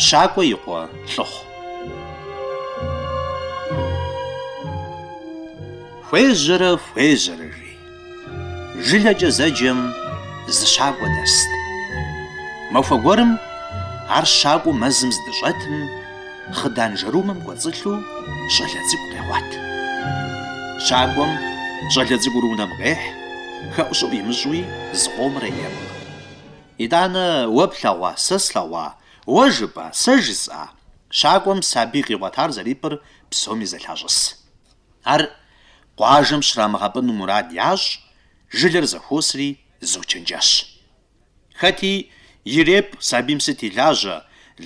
Щакӏуэ и къуэ Лӏыхъу. Хуежьэрэ хуежьэрэ, жи. Жылэкӏэ зэджэм зы щакӏуэ дэст. Махуэ гуэрым ар щакӏуэу мэзым здыщӏэтым, хъыдан жэрумэм кӏуэцӏылъу щӏалэ цӏыкӏу къегъуэт. Щакӏуэм щӏалэ цӏыкӏур унэм къехь, хэӏущӏыӏу имыщӏуи зыкъомрэ епӏ. Итӏанэ уэ плъэгъуа, сэ слъэгъуа, уэ жыпӏа, сэ жысӏа, щакӏуэм сабий къигъуэтар зэрипӏыр псоми зэлъащӏыс. Ар къуажэм щрамыгъэпӏыну мурад ящӏ, жылэр зэхуосри зочэнджэщ. Хэти ирепӏ, сабийм сыт и лажьэ,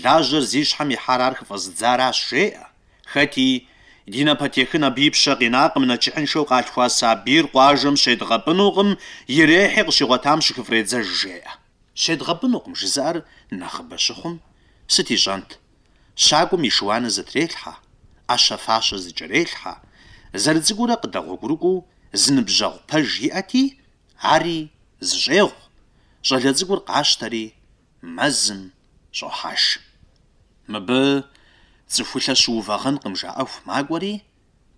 лажьэр зи щхьэм ихьар ар хыфӏэзыдзаращ, жеӏэ. Хэти ди напэтехын абы и пщэ къинакъым, нэчыхьыншэу къалъхуа сабийр къуажэм щедгъэпӏынукъым, ирехьи къыщигъуэтам щыхыфӏредзэж, жеӏэ. Щедгъэпӏынукъым жызыӏэр нэхъыбэ щыхъум, сыт ищӏэнт? Щакӏуэм и шы-уанэ зытрелъхьэ, ӏэщэ-фащэ зыкӏэрелъхьэ, зэрыцӏыкӏурэ къыдэгъуэгурыкӏуэу зы ныбжьэгъу пэж иӏэти, ари зыщӏегъу, щӏалэ цӏыкӏур къащтэри мэзым щӏохьэж. Мыбы цӏыхулъэ щыувагъэнкъым жаӏэху макӏуэри,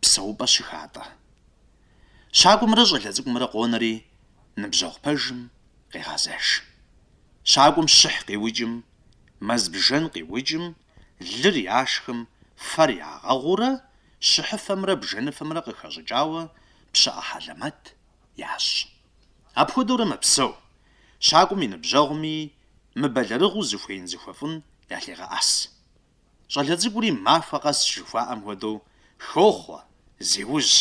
псэупӏэ щыхатӏэ. Щакӏуэмрэ щӏалэ цӏыкӏумрэ къонэри, ныбжьэгъу пэжым къегъэзэж. Щакӏуэм щыхь къиукӏым, мэз бжэн къиукӏым, лыр яшхым, фэр ягъэгъуурэ, щыхьыфэмрэ бжэныфэмрэ къыхэщӏыкӏауэ пщыӏэ хьэлэмэт ящӏ. Апхуэдэурэ мэпсэу, щакӏуэм и ныбжьэгъуми мыбэлэрыгъыу зыхуеин-зыхуэфӏын ялъегъэӏэс. Щӏалэ цӏыкӏури махуэ къэс жыхуаӏэм хуэдэу хохъуэ, зеужь.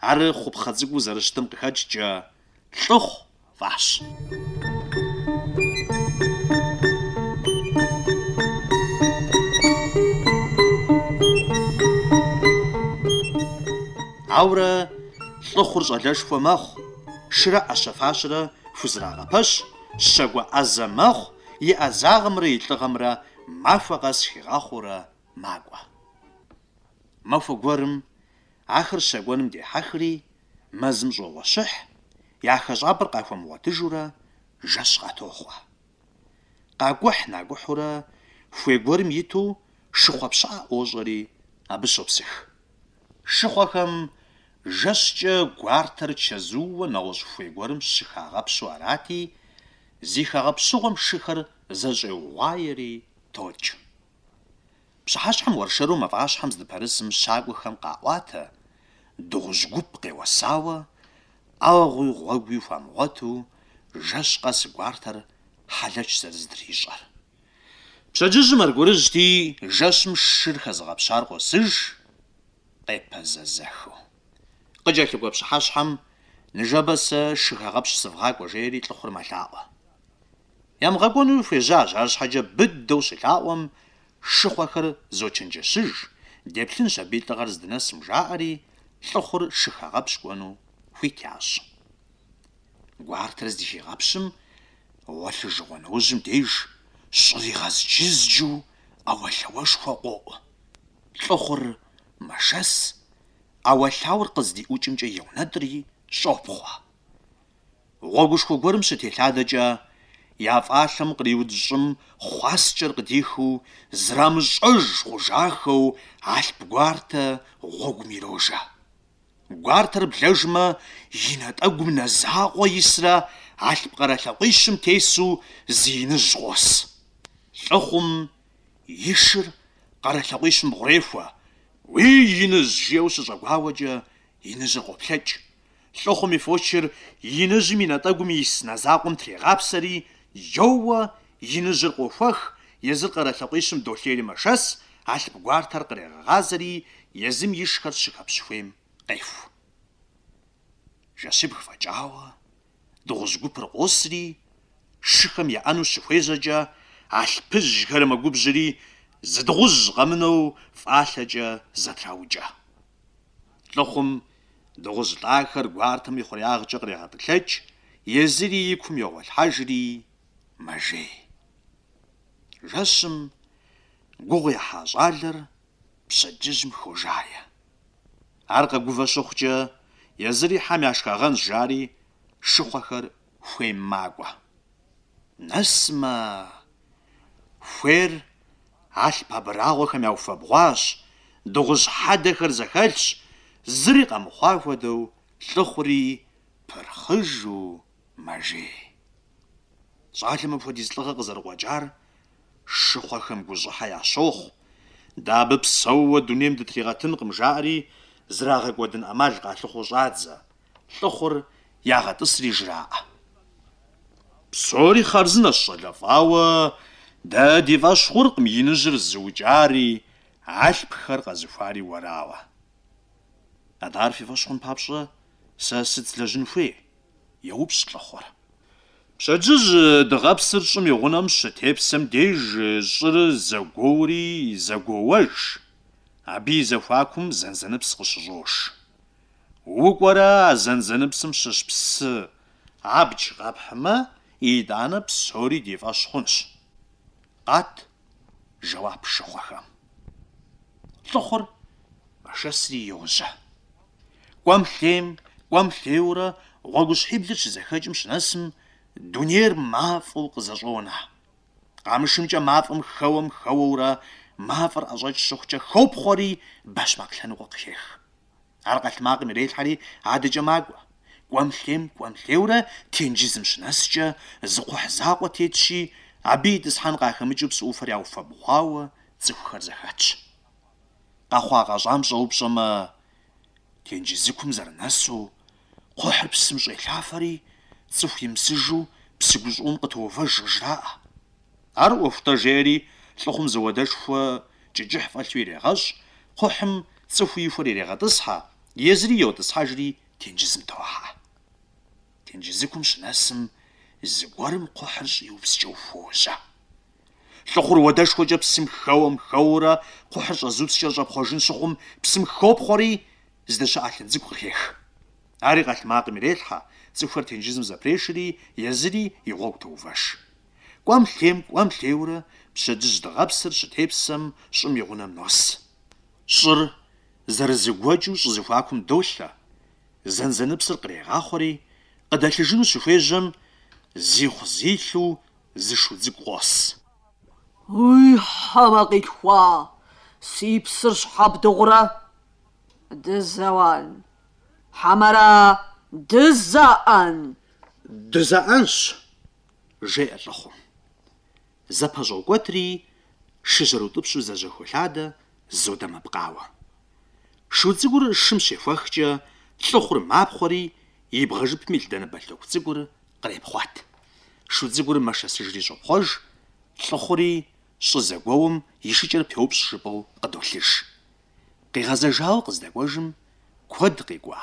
Ар хъупхъэ цӏыкӏуу зэрыщытым къыхэкӏкӏэ, Лӏыхъу фӏащ. Ауэрэ Лӏыхъур щӏалэшхуэ мэхъу, шырэ ӏэщэ-фащэрэ хузэрагъэпэщ, щакӏуэ ӏэзэ мэхъу, и ӏэзагъымрэ и лӏыгъэмрэ махуэ къэс хигъахъуэурэ макӏуэ. Махуэ гуэрым ахэр щэкӏуэным дехьэхри, мэзым щӏогъуэщыхь, я хэщӏапӏэр къахуэмыгъуэтыжурэ жэщ къатохъуэ. Къакӏухь-накӏухьурэ хуей гуэрым иту шыхъуэ пщыӏэ ӏуощӏэри, абы щопсых. Шыхъуэхэм жэщкӏэ гуартэр чэзууэ нэгъуэщӏ хуей гуэрым щыхагъэпщу арати, зи хэгъэпщыгъуэм шыхэр зэщӏеугъуаери токӏ. Пщыхьэщхьэм уэршэру мафӏащхьэм здыпэрысым щакӏуэхэм къаӏуатэ, дыгъужь гуп къеуэсауэ, ӏэгъуи гъуэгуи хуамыгъуэту, жэщ къэс гуартэр хьэлэч зэрызэтрищӏэр. Пщэдджыжьым аргуэрыжьти, жэщым шыр хэзыгъэпщар къосыж, къепэзэзэхыу. Къыкӏэлъыкӏуэ пщыхьэщхьэм ныжэбэ сэ шыхэгъэпщ сывгъакӏуэ, жеӏэри лӏыхъур мэлъаӏуэ. Ямыгъэкӏуэнуи хуежьащ, арщхьэкӏэ быдэу щылъаӏуэм шыхъуэхэр зочэнджэщыж, деплъынщ абы и лӏыгъэр здынэсым, жаӏэри лӏыхъур шыхэгъэпщ кӏуэну хуит ящӏ. Гуартэр здыхигъэпщым, гъуэлъыжыгъуэ нэужьым деж щӏыр игъэзджызджу ӏэуэлъауэшхуэ къоӏу. Лӏыхъур мэшэс, ӏэуэлъауэр къыздиӏукӏымкӏэ еунэтӏри щӏопхъуэ. Гъуэгушхуэ гуэрым щытелъадэкӏэ, я фӏалъэм къриуд щӏым хъуаскӏэр къыдихыу, зэрамыщӏэж хъужахэу алъп гуартэ гъуэгум ирожэ. Гуартэр блэжмэ, и натӏэгум нэ закъуэ исрэ алъп къарэ лъакъуищым тесу зы иныжь къос. Лӏыхъум и шыр къарэ лъакъуищым бгъурехуэ. Уий, иныжь! жиӏэу щыщӏэгуауэкӏэ, иныжьыр къоплъэкӏ. Лӏыхъум и фочыр иныжьым и натӏэгум ис нэ закъуэм трегъапсэри, йоуэ, иныжьыр къохуэх, езыр къарэ лъакъуищым долъейри мэшэс, алъп гуартэр кърегъэгъазэри, езым ишхэр щыхэпщ хуейм къеху. Жэщыбг фӏэкӏауэ, дыгъужь гупыр къосри, шыхэм еӏэну щыхуежьэкӏэ, алъпыжьхэр мэгубжьри, зы дыгъужь къэмынэу фӏалъэкӏэ зэтраукӏэ. Лӏыхъум дыгъужь лӏахэр гуартэм и хъуреягъкӏэ кърегъэтӏылъэкӏ, езыри и кум йогъуэлъхьэжри мэжей. Жэщым гугъу ехьа щӏалэр пщэдджыжьым хожае. Ар къэгувэ щыхъукӏэ, езыри хьэм яшхагъэнщ, жари шыхъуэхэр хуейм макӏуэ. Нэсмэ, хуейр Алъп абрагъуэхэм яуфэбгъуащ, дыгъужь хьэдэхэр зэхэлъщ, зыри къэмыхъуа хуэдэу лӏыхъури пырхъыжу мэжей. Щӏалэм апхуэдиз лӏыгъэ къызэрыкъуэкӏар шыхъуэхэм гущӏыхьэ ящохъу. Дэ абы псэууэ дунейм дытригъэтынкъым, жаӏэри зрагъэкӏуэдын ӏэмал къалъыхъуэу щӏадзэ. Лӏыхъур ягъэтӏысри жраӏэ. Псори хъарзынэщ, щӏалэфӏ, ауэ дэ ди фӏэщ хъуркъым иныжьыр зыукӏари, алъпхэр къэзыхуари уэрауэ. Атӏэ ар фи фӏэщ хъун папщӏэ сэ сыт злэжьын хуей? еупщӏ лӏыхъур. Пщэдджыжь дыгъэпсыр щӏым и гъунэм щытепсэм деж щӏыр зэгуоури зэгуоуэж, абы и зэхуакум зэнзэныпс къыщыщӏош. Укӏуэрэ а зэнзэныпсым щыщ псы абдж къэпхьмэ, итӏанэ псори ди фӏэщ хъунщ. Къат жэуап шыхъуэхэм. Лӏыхъур мэшэсри йожьэ. Кӏуэм-лъейм, кӏуэм-лъейурэ гъуэгущхьиблыр щызэхэкӏым щынэсым, дунейр мафӏэу къызэщӏонэ. Къамышымкӏэ мафӏэм хэуэм-хэуэурэ мафӏэр ӏэщӏэкӏ щыхъукӏэ хопхъуэри бэщмакъ лъэныкъуэ къыхех. Ар къэлътмакъым ирелъхьэри адэкӏэ макӏуэ. Кӏуэм-лъейм, кӏуэм-лъейурэ тенджызым щынэскӏэ зы кхъухь закъуэ тетщи, абы итӏысхьэн къахэмыкӏыу псы ӏуфэр яуфэбгъуауэ цӏыхухэр зэхэтщ. Къэхъуа-къэщӏам щӏэупщӏэмэ, тенджызыкум зэрынэсу, кхъухьыр псым щӏелъафэри, цӏыху имысыжу псы гущӏыӏум къытоувэж къыжраӏэ. Ар ӏуэху-тӏэ, жеӏэри, лӏыхъум зы уадэшхуэ кӏы кӏыхь фӏэлъу ирегъэщӏ, кхъухьым цӏыхуу ихуэр ирегъэтӏысхьэ, езыри йотӏысхьэжри тенджызым тохьэ. Тенджызыкум щынэсым, зыгуэрым кхъухьыр щӏиупскӏэу хуожьэ. Лӏыхъур уадэшхуэкӏэ псым хэуэм-хэуэурэ кхъухьыр щӏэзупскӏэр щӏэпхъуэжын щыхъум, псым хопхъуэри, зы дыщэ ӏэлъын цӏыкӏу къыхех. Ари къэлътмакъым ирелъхьэ, цӏыхухэр тенджызым зэпрешри, езыри и гъуэгу тоувэж. Кӏуэм-лъейм, кӏуэм-лъейурэ, пщэдджыжь дыгъэпсыр щытепсэм щӏым и гъунэм нос. Щӏыр зэрызэгуэкӏыу щӏы зэхуакум долъэ, зэнзэныпсыр кърегъахъуэри, къыдэлъыжыну щыхуежьэм, зихъу-зилъу зы шу цӏыкӏу къос. Уи хьэмэ къилъхуа, си псыр щхьэ бдыгъурэ? Дызэуэн, хьэмэрэ дызэӏэн? Дызэӏэнщ, жеӏэ лӏыхъум. Зэпэщӏокӏуэтри, шы жьэрутӏыпщу зэжьэхолъадэ, зодэмэпкъауэ. Шу цӏыкӏур шым щехуэхкӏэ, лӏыхъур мапхъуэри, и бгъэ жыпым илъ данэ бэлътоку цӏыкӏур кърепхъуэт. Шу цӏыкӏур мэшэсыжри щӏопхъуэж, лӏыхъури щӏы зэгуэум и шыкӏэр пеупщӏ жыпӏэу къыдолъыж. Къигъэзэжауэ къыздэкӏуэжым, куэд къикӏуа,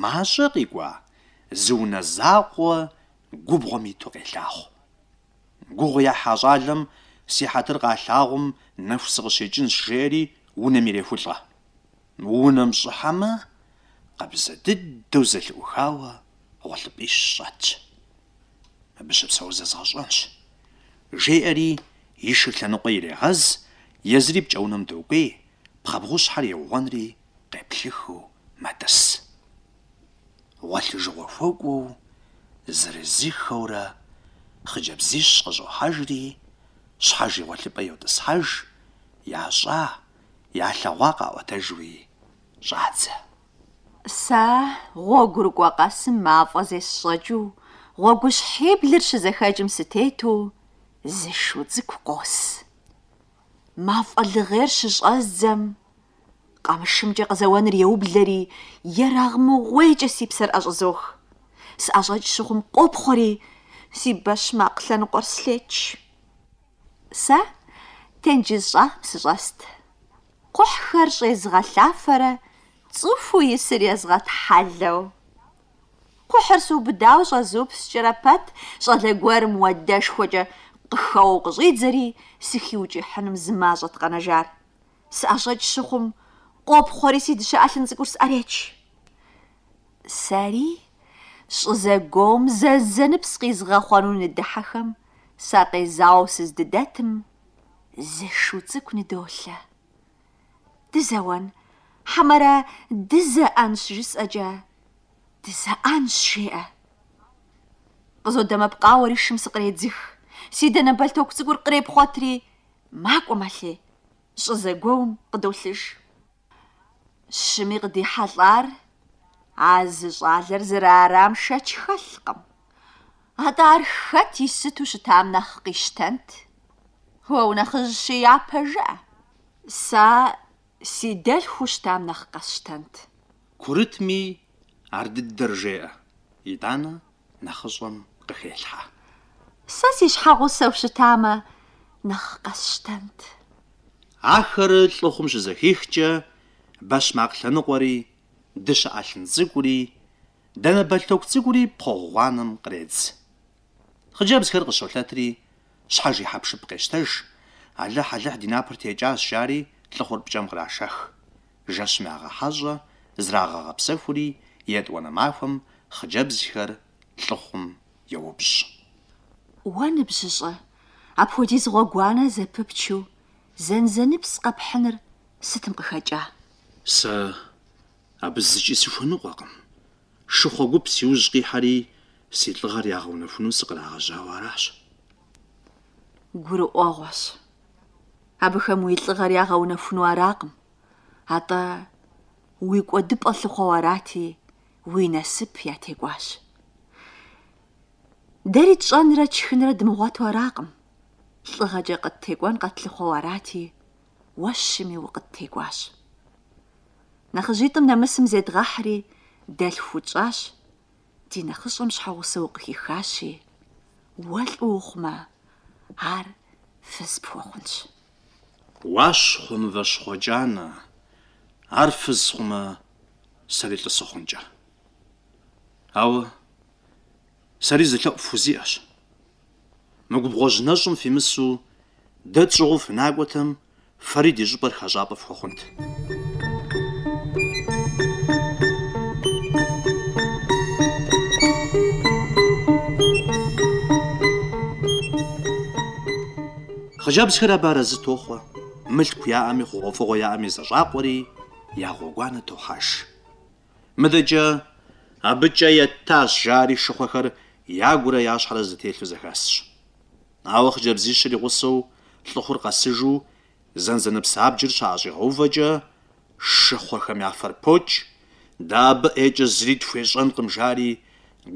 мащӏэ къикӏуа, зы унэ закъуэ губгъуэм иту къелъагъу. Гугъу ехьа щӏалэм си хьэтыр къалъагъум нэху сыкъыщекӏынщ, жеӏэри унэм ирехулӏэ. Унэм щӏыхьэмэ, къабзэ дыдэу зэлъыӏухауэ гъуэлъыпӏищ щӏэтщ. Мыбы щыпсэур зэзгъэщӏэнщ, жеӏэри и шыр лъэныкъуэ ирегъэз, езыри пкӏэунэм докӏуей, пхъэбгъущхьэр еугъуэнри къеплъыхыу мэтӏыс. Гъуэлъыжыгъуэ хуэкӏуэу зырызыххэурэ хъыджэбзищ къыщӏохьэжри, щхьэж и гъуэлъыпӏэ йотӏысхьэж, ящӏа, ялъэгъуа къаӏуэтэжуи щӏадзэ. Сэ гъуэгурыкӏуэ къэсым мафӏэ зесщӏэкӏыу, гъуэгущхьиблыр щызэхэкӏым сытету, зы шу цӏыкӏу къос. Мафӏэ лыгъейр щыщӏэздзэм, къамышымкӏэ къызэуэныр еублэри, ерагъмыгъуейкӏэ си псэр ӏэщӏызох. Сӏэщӏэкӏ щыхъум къопхъуэри, си бэщмакъ лъэныкъуэр слъеч. Сэ тенджыз щӏагъым сыщӏэст. Кхъухьхэр щӏезгъэлъафэрэ цӏыхуу исыр езгъэтхьэлэу. Кхъухьыр сыубыдауэ щӏэзупскӏэрэ пэт, щӏалэ гуэрым уадэшхуэкӏэ къыхэуэу къыщӏидзэри, сыхиукӏыхьыным зы мащӏэт къэнэжар. Сыӏэщӏэкӏ щыхъум, къопхъуэри си дыщэ ӏэлъын цӏыкӏур сӏэреч. Сэри щӏы зэгуэум зэнзэныпс къизгъэхъуэну ныдыхьэхэм сакъезауэу сыздыдэтым, зы шу цӏыкӏу ныдолъэ. Дызэуэн, хьэмэрэ дызэӏэнщ жысӏэкӏэ, дызэӏэнщ, жеӏэ. Къызодэмэпкъауэри шым сыкъредзых, си данэ бэлътоку цӏыкӏур кърепхъуэтри. Макӏуэ-мэлъей, щӏы зэгуэум къыдолъыж. Щыми къыдихьэлӏар а зы щӏалэр зэрыарам шэч хэлъкъым. Атӏэ ар хэт и сыту щытам нэхъ къищтэнт? Уэ унэхъыжьщи, япэ жыӏэ. Сэ си дэлъхуу щытам нэхъ къэсщтэнт. Курытми ар дыдэр жеӏэ, итӏанэ нэхъыщӏэм къыхелъхьэ. Сэ си щхьэгъусэу щытамэ, нэхъ къэсщтэнт. Ахэр лӏыхъум щызэхихкӏэ, бэщмакъ лъэныкъуэри, дыщэ ӏэлъын цӏыкӏури, данэ бэлътоку цӏыкӏури пхъо гъуанэм къредз. Хъыджэбзхэр къыщолъэтри, щхьэж и хьэпшып къещтэж, Алыхь-алыхь ди напэр текӏащ, жари лӏыхъур пкӏэм кърашэх. Жэщым ягъэхьэщӏэ, зрагъэгъэпсэхури, етӏуанэ махуэм хъыджэбзхэр лӏыхъум йоупщӏ. Уэ, ныбжьыщӏэ, апхуэдиз гъуэгуанэ зэпыпчу зэнзэныпс къэпхьыныр сытым къыхэкӏа? Сэ абы зыкӏи сыхуэныкъуэкъым. Шыхъуэ гуп си ужь къихьэри, си лӏыгъэр ягъэунэхуну сыкърагъэжьауэ аращ. Гурыӏуэгъуэщ. Абыхэм уи лӏыгъэр ягъэунэхуну аракъым, атӏэ уи кӏуэдыпӏэ лъыхъуэу арати, уи насып ятекӏуащ. Дэри тщӏэнрэ тшхынрэ дымыгъуэту аракъым, лӏыгъэкӏэ къыттекӏуэн къэтлъыхъуэу арати, уэ щыми укъыттекӏуащ. Нэхъыжьитӏым нэмысым зедгъэхьри, дэлъху утщӏащ, ди нэхъыщӏэм щхьэгъусэ укъыхихащи, уэ лӏы ухъумэ, ар фыз пхуэхъунщ. Уащхъуэ мыващхъуэ кӏанэ, ар фыз хъумэ, сэри лӏы сыхъункӏэ. Ауэ сэри зы лъэӏу фхузиӏэщ. Мы губгъуэжь нэщӏым фимысу, дэ тщӏыгъуу фынакӏуэтэм, фэри ди щӏыпӏэр хэщӏапӏэ фхуэхъунт. Хъыджэбзхэр абы арэзы тохъуэ, мылъку яӏэми хъугъуэфӏыгъуэ яӏэми зэщӏакъуэри, я гъуэгуанэ тохьэж. Мыдэкӏэ абы кӏэ еттащ, жари шыхъуэхэр ягурэ я щхьэрэ зэтелъу зэхэсщ. Ауэ хъыджэбзищыр и гъусэу лӏыхъур къэсыжу зэнзэныпс абджыр щаӏэщӏигъэувэкӏэ, шыхъуэхэм я фэр покӏ, дэ абы ӏейкӏэ зыри тхуещӏэнкъым, жари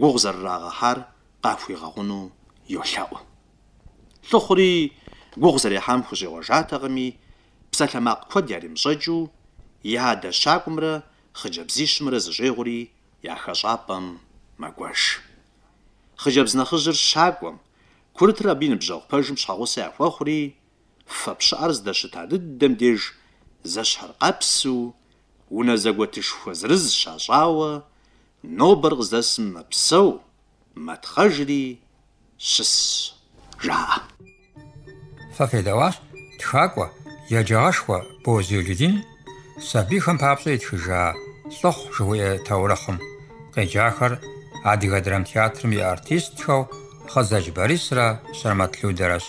гугъу зэрырагъэхьар къахуигъэгъуну йолъэӏу. Лӏыхъури гугъу зэрехьам хущӏегъуэжатэкъыми, псалъэмакъ куэд яримыщӏэкӏыу, и адэ щакӏуэмрэ хъыджэбзищымрэ зыщӏегъури я хэщӏапӏэм мэкӏуэж. Хъыджэбз нэхъыжьыр щакӏуэм, курытыр абы и ныбжьэгъу пэжым щхьэгъусэ яхуэхъури, фэ пщыӏэр здэщыта дыдэм деж зэщхьэркъэпсу, унэ зэгуэтышхуэ зырыз щащӏауэ, нобэр къыздэсым мэпсэу, мэтхъэжри щысщ, жаӏэ. Фэ федэӏуащ тхакӏуэ, еджагъэшхуэ Бозий Лудин сабийхэм папщӏэ итхыжа Лӏыхъу жыхуиӏэ таурыхъым. Къеджахэр Адыгэ драмтеатрым и артистхэу Хъыдзэдж Борисрэ Щэрмэт Людэрэщ.